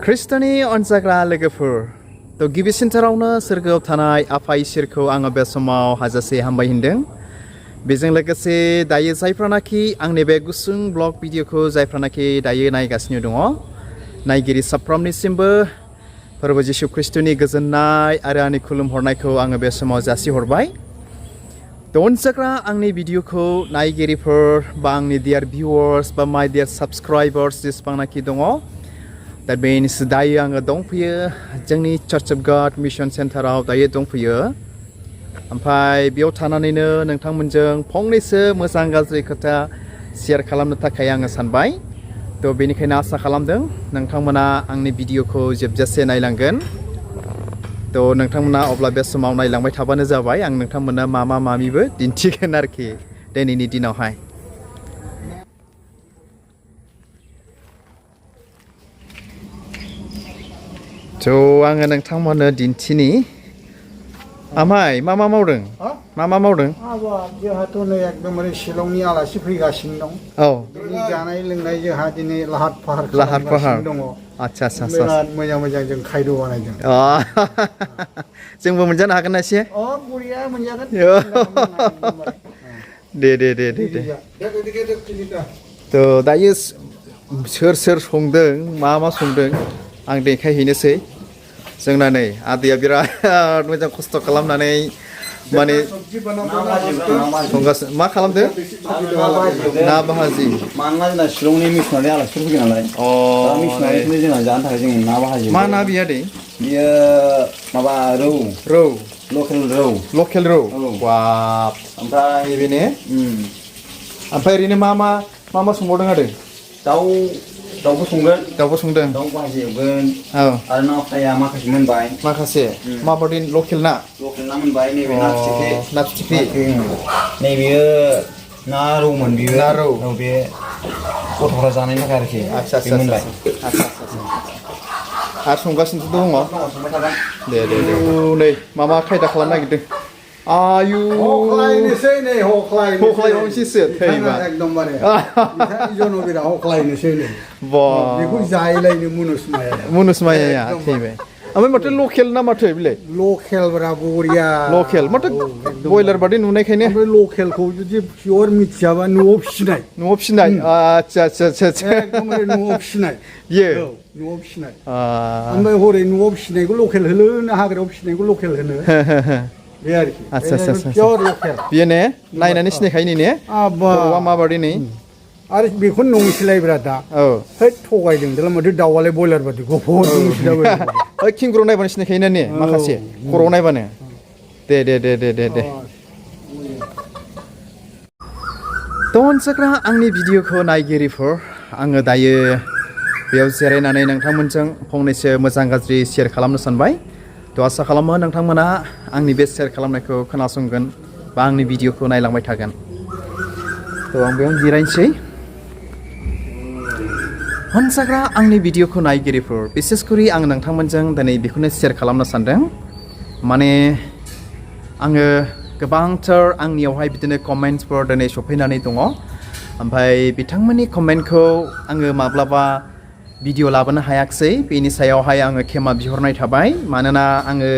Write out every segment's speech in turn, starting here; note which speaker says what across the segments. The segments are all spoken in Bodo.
Speaker 1: खृष्टनि अनजाग्रा लोगोफोर तो गिबिसिनथारावनो सोरगोआव थानाय आफा इसोरखौ आङो बे समाव हाजासे हामबाय होनदों। बेजों लोगोसे दायो जायफ्रानाखि आंनि बे गुसुं ब्लग भिडिअखौ जायफ्रानाखि दायो नायगासिनो दङ नायगिरि साफ्रोमनिसिमबो फोरबो जिशु ख्रिस्टनि गोजोननाय आरो आंनि खुलुमहरनायखौ आङो बे समाव जासिहरबाय। तो अनजाग्रा आंनि भिडिअखौ नायगिरिफोर बा आंनि डियार भिउअर्स बा माय डियार साबस्क्राइबार्स जेसेबांनाखि दङ दा बेनि दायो आङो दंफैयो जोंनि चार्च अफ गड मिशन सेन्टाराव दायो दंफैयो। ओमफ्राय बेयाव थानानैनो नोंथांमोनजों फंनैसो मोजां गाज्रि खोथा शेयार खालामनो थाखाय आङो सानबाय। तो बेनिखायनो आसा खालामदों नोंथांमोना आंनि भिडिअखौ जोबजासे नायलांगोन। तो नोंथांमोना अब्ला बे समाव नायलांबाय थाबानो जाबाय, आं नोंथांमोना मामिबो दिन्थिगोन आरोखि दिनैनि दिनावहाय। तो आङो नोंथांमोननो दिन्थिनि आमाय मा मावदों? मा मावदों?
Speaker 2: जोंहाथ' नै एकदमबारे शिलंनि आलासि फैगासिनो दं।
Speaker 1: औ
Speaker 2: बिनि जानाय लोंनाय जोंहा दिनै लाहार फाहार दङ।
Speaker 1: आच्छा
Speaker 2: बिराद मोजां जों खायद' बानायदों।
Speaker 1: जोंबो मोनजानो हागोन ना एसे?
Speaker 2: बरिया मोनजागोन।
Speaker 1: दे तो दायो सोर संदों मा संदों आं देखायहैनोसै। जोंना नै आदैया बिराद मोजां खस्थ' खालामनानै माने संगासिनो। मा खालामदों? ना भाजि।
Speaker 2: मानोना जोंना शिलंनि मिसनारि आलासिफोर फैगोन नालाय। मिसनारिफोरनो जोंना जानो थाखाय जों ना भाजि।
Speaker 1: मा ना बियो आदै?
Speaker 2: बियो माबा रौ लकेल रौ।
Speaker 1: बाब ओमफ्राय बेनो ओमफ्राय ओरैनो मा संबावदों आदै?
Speaker 2: दाउबो संगोन।
Speaker 1: दाउ
Speaker 2: भाजि एवगोन।
Speaker 1: औ
Speaker 2: आरो ना फ्राया माखासे मोनबाय।
Speaker 1: माबादि लकेल ना
Speaker 2: मोनबाय। नैबे ना फिथिख्रि। नैबेयो ना रौमोन बियो। बे गथ'फ्रा जानायनि थाखाय आरोखि।
Speaker 1: आच्छा मोनबाय। आरो संगासिनो दङ। दे नै मामा खायदा खालामनो नागिरदों। आयु
Speaker 2: हख्लायनोसै नै
Speaker 1: हख्लायनोसैसो थैबा
Speaker 2: एकदमबारे जनबिरा हख्लायनोसै नै
Speaker 1: बा
Speaker 2: बेखौ जायलायनो
Speaker 1: मुनुसमाया थैबाय। ओमफ्राय माथो लकेल ना माथो बिलाय?
Speaker 2: लकेल ब्रा बरिया
Speaker 1: लकेल माथो बयलार बादि नुनायखायनो।
Speaker 2: ओमफ्राय लकेलखौ जुदि पियर मिथियाबा न'आव फिसिनाय
Speaker 1: आच्छा
Speaker 2: एकदमबारे न'आव फिसिनाय
Speaker 1: बियो
Speaker 2: न'आव फिसिनाय। ओमफ्राय हरै न'आव फिसिनायखौ लकेल होनो ना हाग्रायाव फिसिनायखौ लकेल होनो बे आरोखि।
Speaker 1: आच्छा बियो ने नायनानै सिनायखायो ने बर'आ माबादि नै।
Speaker 2: आरो बेखौनो नंसैलायब्रा दा थगायदों दालाय माथो दाउआलाय बयलार बादि गफर
Speaker 1: ओइ खिंग्र नायबानो सिनायखायोना ने माखासे खर'आव नायबानो। दे तो अनजाग्रा आंनि भिडिअखौ नायगिरिफोर आङो दायो बेयाव जिरायनानै नोंथांमोनजों फंनैसो मोजां गाज्रि शेयार खालामनो सानबाय। तो आसा खालामो नोंथांमोना आंनि बे शेयार खालामनायखौ खोनासंगोन बा आंनि भिडिअखौ नायलांबाय थागोन। तो आं बेयाव जिरायनोसै। अनजाग्रा आंनि भिडिअखौ नायगिरिफोर बिसेसकरि आं नोंथांमोनजों दिनै बेखौनो शेयार खालामनो सानदों। माने आङो गोबांथार आंनियावहाय बिदिनो कमेन्ट्सफोर दिनै सफैनानै दङ। ओमफ्राय बिथांमोननि कमेन्टखौ आङो माब्लाबा भिडिअ लाबोनो हायाखिसै। बेनि सायावहाय आङो खेमा बिहरनाय थाबाय। मानोना आङो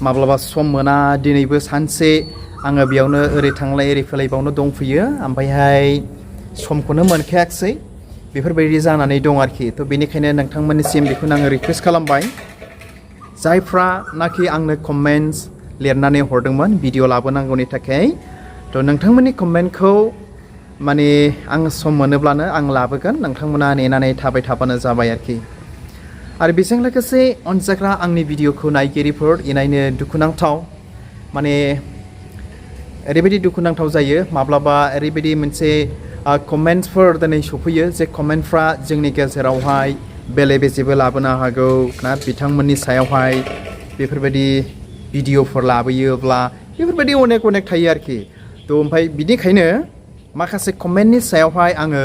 Speaker 1: माब्लाबा सम मोना। दिनैबो सानसे आङो बेयावनो ओरै थांलाय ओरै फैलाय बावनो दंफैयो। ओमफ्रायहाय समखौनो मोनखायाखिसै बेफोरबायदि जानानै दं आरोखि। तो बेनिखायनो नोंथांमोननिसिम बेखौनो आङो रिकुवेस्ट खालामबाय जायफ्रा नाखि आंनो कमेन्ट्स लिरनानै हरदोंमोन भिडिअ लाबोनांगौनि थाखाय। तो नोंथांमोननि कमेन्टखौ माने आं सम मोनोब्लानो आं लाबोगोन। नोंथांमोना नेनानै थाबाय थाबानो जाबाय आरोखि। आरो बेजों लोगोसे अनजाग्रा आंनि भिडिअखौ नायगिरिफोर इनायनो दुखुनांथाव माने ओरैबायदि दुखुनांथाव जायो माब्लाबा ओरैबायदि मोनसे कमेन्ट्सफोर दिनै सफैयो जे कमेन्टफ्रा जोंनि गेजेरावहाय बेले बेजेबो लाबोनो हागौ ना बिथांमोननि सायावहाय बेफोरबायदि भिडिअफोर लाबोयोब्ला बेफोरबायदि अनेक थायो आरोखि। तो ओमफ्राय बिनिखायनो माखासे कमेन्टनि सायावहाय आङो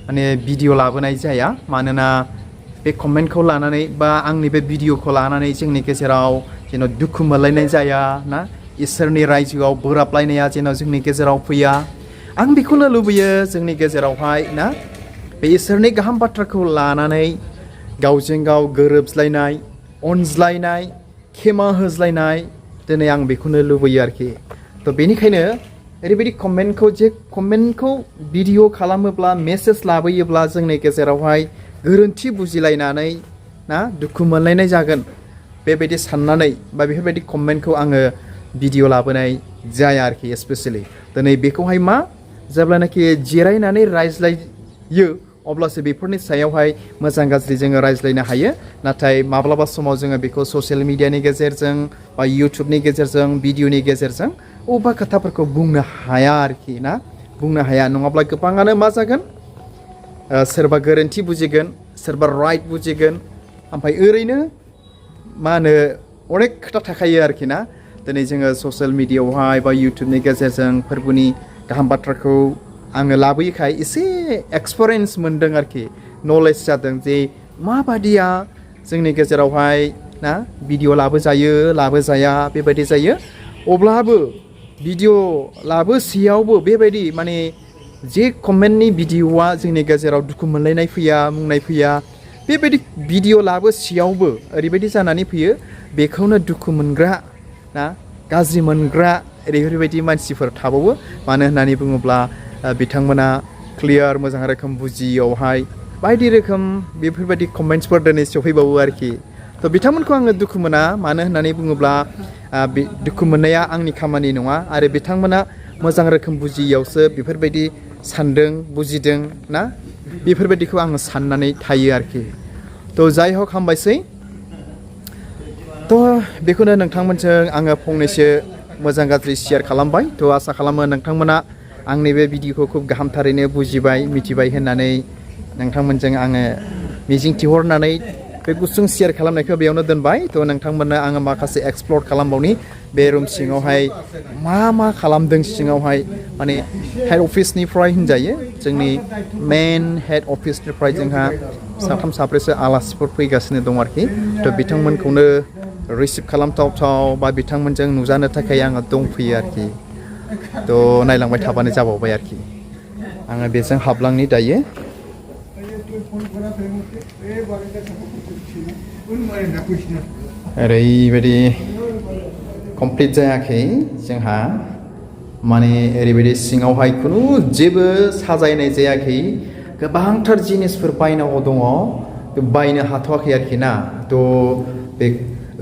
Speaker 1: माने भिडिअ लाबोनाय जाया। मानोना बे कमेन्टखौ लानानै बा आंनि बे भिडिअखौ लानानै जोंनि गेजेराव जेन' दुखु मोनलायनाय जाया ना इसोरनि रायजोआव बोराबलायनाया जेन' जोंनि गेजेराव फैया। आं बेखौनो लुबैयो जोंनि गेजेरावहाय ना बे इसोरनि गाहाम बाथ्राखौ लानानै गावजों गाव गोरोबज्लायनाय अनज्लायनाय खेमा होज्लायनाय दिनै आं बेखौनो लुबैयो आरोखि थ' बेनिखायनो ओरैबायदि कमेन्टखौ भिडिअ खालामोब्ला मेसेज लाबोयोब्ला जोंनि गेजेरावहाय गोरोन्थि बुजिलायनानै ना दुखु मोनलायनाय जागोन बेबायदि साननानै बा बेफोरबायदि कमेन्टखौ आङो भिडिअ लाबोनाय जाया आरोखि स्पेसियेलि दिनै बेखौहाय मा जेब्लानाखि जिरायनानै रायज्लायो अब्लासो बेफोरनि सायावहाय मोजां गाज्रि जोङो रायज्लायनो हायो नाथाय माब्लाबा समाव जोङो बेखौ ससियेल मिडियानि गेजेरजों बा इउटुबनि गेजेरजों भिडिअनि गेजेरजों अबेबा खोथाफोरखौ बुंनो हाया आरोखि ना बुंनो हाया नङाब्ला गोबाङानो मा जागोन सोरबा गोरोन्थि बुजिगोन सोरबा राइट बुजिगोन ओमफ्राय ओरैनो मा होनो अनेक खोथा थाखायो आरोखि ना दिनै जोङो ससियेल मिडियायावहाय बा इउटुबनि गेजेरजों फोरबोनि गाहाम बाथ्राखौ आङो लाबोयोखाय एसे एक्सपिरियेन्स मोनदों आरोखि नलेज जादों जे माबादिया जोंनि गेजेरावहाय ना भिडिअ लाबोजाया बेबायदि जायो अब्लाबो भिडिअ लाबोसेयावबो बेबायदि माने जे कमेन्टनि भिडिअआ जोंनि गेजेराव दुखु मोनलायनाय फैया मुंनाय फैया बेबायदि भिडिअ लाबोसेयावबो ओरैबायदि जानानै फैयो बेखौनो दुखु मोनग्रा ना गाज्रि मोनग्रा ओरैबायदि मानसिफोर थाबावो मानो होननानै बुङोब्ला बिथांमोना क्लियार मोजां रोखोम बुजियावहाय बायदि रोखोम बेफोरबायदि कमेन्ट्सफोर दिनै सफैबावो आरोखि थ' बिथांमोनखौ आङो दुखु मोना मानो होननानै बुङोब्ला दुखु मोननाया आंनि खामानि नङा आरो बिथांमोना मोजां रोखोम बुजियावसो बेफोरबायदि सानदों बुजिदों ना बेफोरबायदिखौ आङो साननानै थायो आरोखि थ' जाय हक हामबायसै थ' बेखौनो नोंथांमोनजों आङो फंनैसो मोजां गाज्रि शेयार खालामबाय थ' आसा खालामो नोंथांमोना आंनि बे भिडिअखौ खुब गाहामथारैनो बुजिबाय मिथिबाय होननानै नोंथांमोनजों आङो मिजिंथिहरनानै बे गुसुं शेयार खालामनायखौ बेयावनो दोनबाय थ' नोंथांमोननो आङो माखासे एक्सप्लर खालामबावनि बे रुम सिङावहाय मा खालामदों सिङावहाय माने हेड अफिसनिफ्राय होनजायो जोंनि मेन हेड अफिसनिफ्राय जोंहा साथाम साब्रैसो आलासिफोर फैगासिनो दं आरोखि थ' बिथांमोनखौनो रिसिभ खालामथावथाव बा बिथांमोनजों नुजानो थाखाय आङो दंफैयो आरोखि थ' नायलांबाय थाबानो जाबावबाय आरोखि आङो बेजों हाबलांनि दायो ओरैबायदि कमप्लिट जायाखै जोंहा माने ओरैबायदि सिङावहाय खुनु जेबो साजायनाय जायाखै गोबांथार जिनिसफोर बायनांगौ दङ बायनो हाथ'वाखै आरोखि ना थ' बे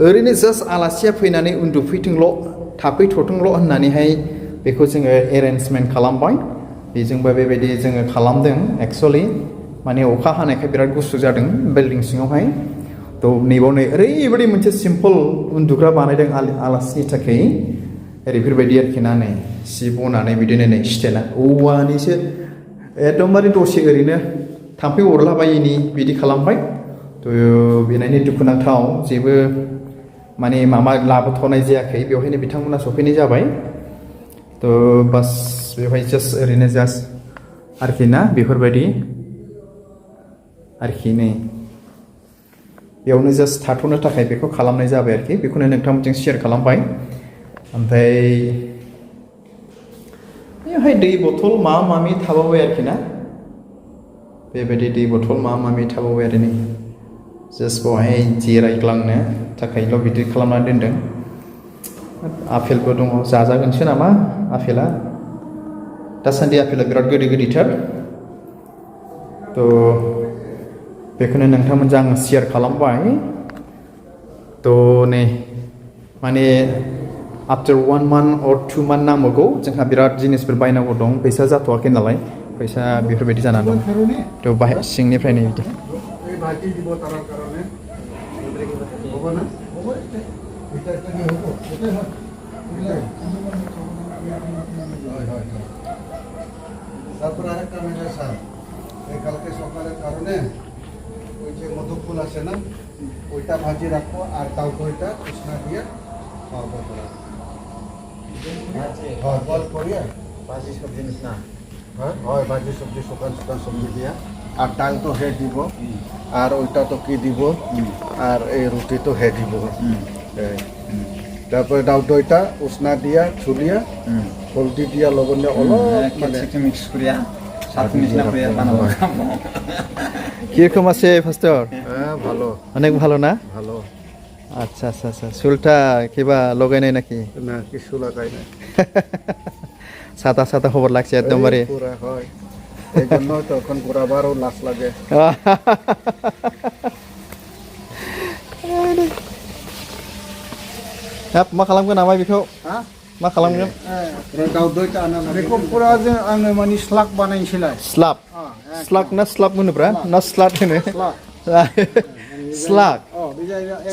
Speaker 1: ओरैनो जास्ट आलासिया फैनानै उन्दुफैथोंल' थाफैथ'थोंल' होननानैहाय बेखौ जोङो एरेन्जमेन्ट खालामबाय बेजोंबो बेबायदि जोङो खालामदों एक्सुवेलि माने अखा हानायखाय बिराद गुसु जादों बिल्डिं सिङावहाय थ' नैबाव नै ओरैबायदि मोनसे सिम्पोल उन्दुग्रा बानायदों आलासिनि थाखाय ओरैफोरबायदि आरोखि ना नै सि बनानै बिदिनो नै स्टेना औवानिसो एकदमबारे दसे ओरैनो थाम्फै अरलाबायिनि बिदि खालामबाय थ' बेनायनि दुखुनांथाव जेबो माने माबा लाबोथ'नाय जायाखै बेवहायनो बिथांमोना सफैनाय जाबाय थ' बास बेवहाय जास्ट ओरैनो जास्ट आरोखि ना बेफोरबायदि आरोखि नै बेयावनो जास्ट थाथ'नो थाखाय बेखौ खालामनाय जाबाय आरोखि बेखौनो नोंथांमोनजों शेयार खालामबाय ओमफ्राय बेवहाय दै बथल माबा माबि थाबावबाय आरोखि ना बेबायदि दै बथल माबा माबि थाबावबाय आरो नै जास्ट बेवहाय जिरायग्लांनो थाखायल' बिदि खालामनानै दोनदों आफेलबो दङ जाजागोनसो नामा आफेला दासान्दि आफेला बिराद गोदै गोदैथार थ' बेखौनो नोंथांमोनजों आङो शेयार खालामबाय थ' नै माने आफ्टार 1 month or 2 month नांबावगौ जोंहा बिराद जिनिसफोर बायनांगौ दं फैसा जाथ'वाखै नालाय फैसा बेफोरबायदि जानानै दं थ' बाहाय सिंनिफ्राय नै बिदि
Speaker 3: তারপরে আরেকটা মেয়ে স্যার এই কালকে সকালের কারণে ওই যে মধুফুল আছে না ওইটা ভাজি রাখো আর কাউকে ওইটা কৃষ্ণা দিয়ে খাওয়াবো তোরা হয় বল করিয়া ভাজি সব জিনিস না হ্যাঁ হয় ভাজি সবজি শুকান শুকান সবজি দিয়া আর ডাল তো হে দিব আর ওইটা তো কি দিব আর এই রুটি তো হে দিব তারপরে ডাল দইটা উষ্ণা দিয়া ছুলিয়া হলদি দিয়া লবণ দিয়া অলপ মানে
Speaker 2: মিক্স করিয়া সাথে মিশনা করিয়া বানাবো
Speaker 1: কিরকম আছে ফাস্টার
Speaker 3: ভালো
Speaker 1: অনেক ভালো না
Speaker 3: ভালো
Speaker 1: আচ্ছা আচ্ছা আচ্ছা চুলটা কিবা লগাই নাই নাকি
Speaker 3: না কিছু লাগাই নাই
Speaker 1: সাদা সাদা খবর লাগছে একদমবারে
Speaker 3: পুরা হয় এই জন্য তখন পুরাবারও লাশ লাগে
Speaker 1: हाब मा खालामगोन नामा बेखौ मा खालामगोन
Speaker 3: बेखौ पुरा जों आङो माने स्लाग बानायनोसैलाय
Speaker 1: स्लाब स्लाग ना स्लाब होनोब्रा ना स्लाट होनो स्लाग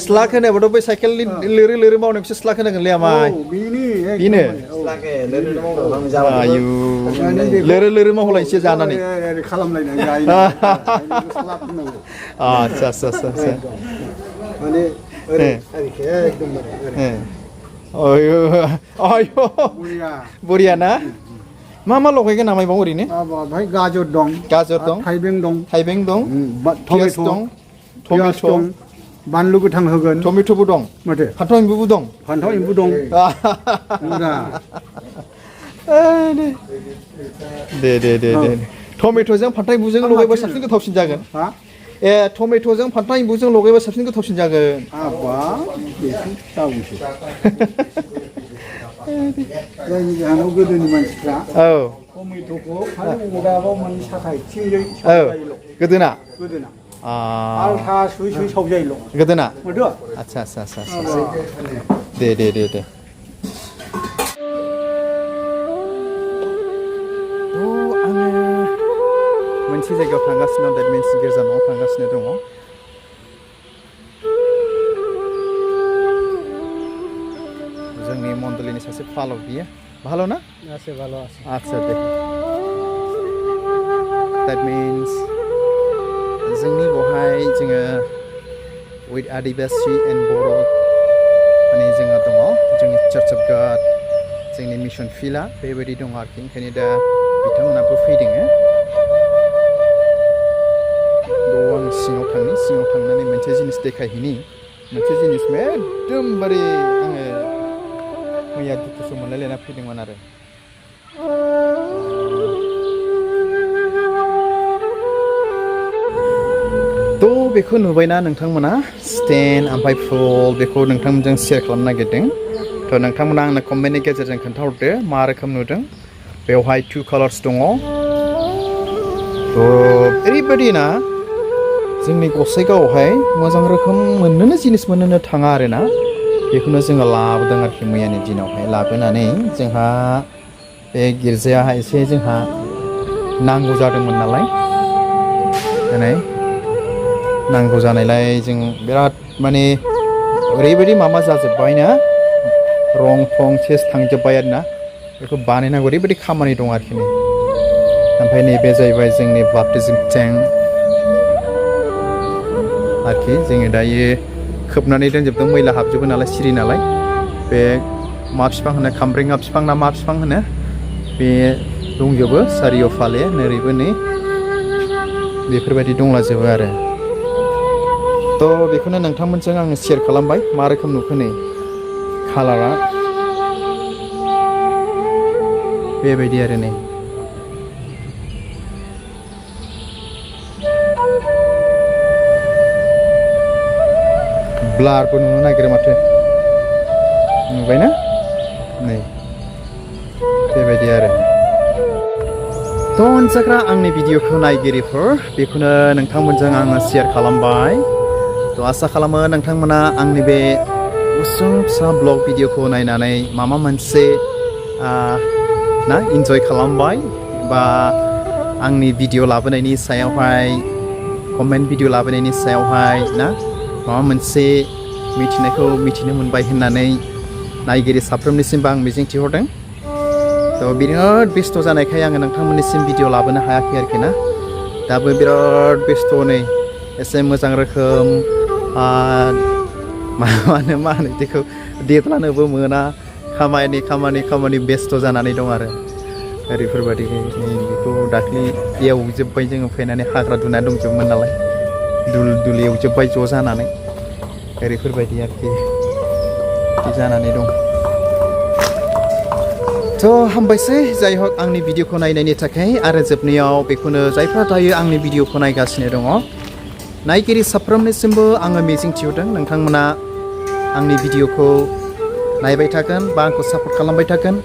Speaker 1: स्लाग होनोबाथ' बै साइकेल लिरै लिरै मावनायखौसो स्लाग होनांगोनलै आमाय बेनो आयु लिरै लिरै मावलायनोसै जानानै आच्छा आच्छा आच्छा
Speaker 3: माने
Speaker 1: ayo ayo बुरिया ना मा मा लगायगोन नामा बाव ओरैनो
Speaker 3: भाई गाजर दं थाइबें दं
Speaker 1: पियास दं टमेट'
Speaker 3: दं बानलु गोथां होगोन
Speaker 1: टमेट'बो दं
Speaker 3: माथो
Speaker 1: फान्थाव एम्बुबो दं दे दे दे दे टमेट'जों फान्थाव एम्बुजों लगायबा साबसिन गोथावसिन जागोन ए टमेट'जों फान्थाव एम्बुजों लगायबा साबसिन गोथावसिन जागोन
Speaker 3: जायनि जाहोनाव गोदोनि मानसिफ्रा
Speaker 1: औ
Speaker 3: टमेट'खौ खालि अदाबाव माने साखाय थिंयै
Speaker 1: गोदोना
Speaker 3: आलथा सुयै सुयै सावजायोल'
Speaker 1: गोदोना
Speaker 3: मोदो
Speaker 1: आच्छा आच्छा आच्छा दे दे दे दे आङो मोनसे जायगायाव थांगासिनो दं मिन्स गोजानाव थांगासिनो दङ जोंनि मण्डलीनि सासे फालक बियो ভালো না
Speaker 3: আছে ভালো আছে
Speaker 1: আচ্ছা দে দ্যাট মিন্स जोंनि बहाय जोङो उइथ आदिबासि एन्ड बर' माने जोंहा दङ जोंनि चार्च अफ गड जोंनि मिशन फिल्डआ बेबायदि दङ आरोखि ओंखायनो दा बिथांमोनाबो फैदों आं सिङाव थांनानै मोनसे जिनिस देखायहैनि मोनसे जिनिस एकदमबारे आङो मैया दुखुसो मोनलायलायना फैदोंमोन आरो थ' बेखौ नुबायना नोंथांमोना स्टेन्ड ओमफ्राय फुल बेखौ नोंथांमोनजों शेयार खालामनो नागिरदों थ' नोंथांमोना आंनो कमेन्टनि गेजेरजों खोन्थाहरदो मा रोखोम नुदों बेवहाय 2 कालार्स दङ थ' ओरैबायदि ना जोंनि गसाइगावआवहाय मोजां रोखोम मोननोनो जिनिस मोननोनो थाङा आरोना बेखौनो जोङो लाबोदों आरोखि मैयानि दिनावहाय लाबोनानै जोंहा बे गिर्जायाहाय एसे जोंहा नांगौ जादोंमोन नालाय नांगौ जानायलाय जों बिराद माने ओरैबायदि माबा जाजोब्बायना रं थं सेस थांजोब्बाय आरोना बेखौ बानायनांगौ ओरैबायदि खामानि दं आरोखि ओमफ्राय नैबे जाहैबाय जोंनि बाप्टिजम टेंक आरोखि जोङो दायो खोबनानै दोनजोबदों मैला हाबजोबो नालाय सिरि नालाय बे मा बिफां होनो खामब्रेङा बिफां ना मा बिफां होनो बे दंजोबो सारिय' फाले नोरैबो नै बेफोरबायदि दंलाजोबो आरो थ' बेखौनो नोंथांमोनजों आङो शेयार खालामबाय मा रोखोम नुखो नै कालारा बेबायदि आरो नै ब्लारबो नुनो नागिरो माथो नुबायना नै बेबायदि आरो थ' अनजाग्रा आंनि भिडिअखौ नायगिरिफोर बेखौनो नोंथांमोनजों आङो शेयार खालामबाय थ' आसा खालामो नोंथांमोना आंनि बे गुसुं फिसा ब्लग भिडिअखौ नायनानै माबा मोनसे ना इन्जय खालामबाय बा आंनि भिडिअ लाबोनायनि सायावहाय कमेन्ट भिडिअ लाबोनायनि सायावहाय ना माबा मोनसे मिथिनायखौ मिथिनो मोनबाय होननानै नायगिरि साफ्रोमनिसिमबो आं मिजिंथिहरदों थ' बिराद बेस्थ' जानायखाय आङो नोंथांमोननिसिम भिडिअ लाबोनो हायाखै आरोखि ना दाबो बिराद बेस्थ' नै एसे मोजां रोखोम मा होनो बेखौ देरलानोबो मोना खामानि बेस्थ' जानानै दं आरो ओरैफोरबायदि बेखौ दाख्लि एवजोब्बाय जोङो फैनानै हाग्रा दुना दंजोबोमोन नालाय दुल एवजोब्बाय ज' जानानै ओरैफोरबायदि आरोखि बिदि जानानै दं थ' हामबायसै जाय हक आंनि भिडिअखौ नायनायनि थाखाय आरो जोबनायाव बेखौनो जायफ्रा दायो आंनि भिडिअखौ नायगासिनो दङ नायगिरि साफ्रोमनिसिमबो आङो मिजिंथिहरदों नोंथांमोना आंनि भिडिअखौ नायबाय थागोन बा आंखौ सापर्ट खालामबाय थागोन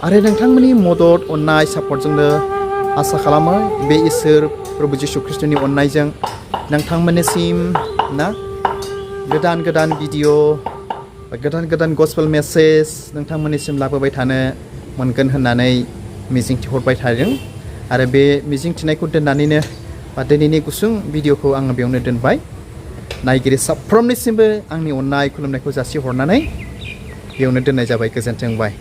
Speaker 1: आरो नोंथांमोननि मदद अननाय सापर्टजोंनो आसा खालामो बे इसोर प्रभु जिशु ख्रीष्टनि अननायजों नोंथांमोननिसिम ना गोदान गोदान भिडिअ गोदान गोदान गस्पेल मेसेज नोंथांमोननिसिम लाबोबाय थानो मोनगोन होननानै मिजिंथिहरबाय थादों आरो बे मिजिंथिनायखौ दोननानैनो बा दिनैनि गुसुं भिडिअखौ आङो बेयावनो दोनबाय नायगिरि साफ्रोमनिसिमबो आंनि अननाय खुलुमनायखौ जासिहरनानै बेयावनो दोननाय जाबाय गोजोन्थों बाय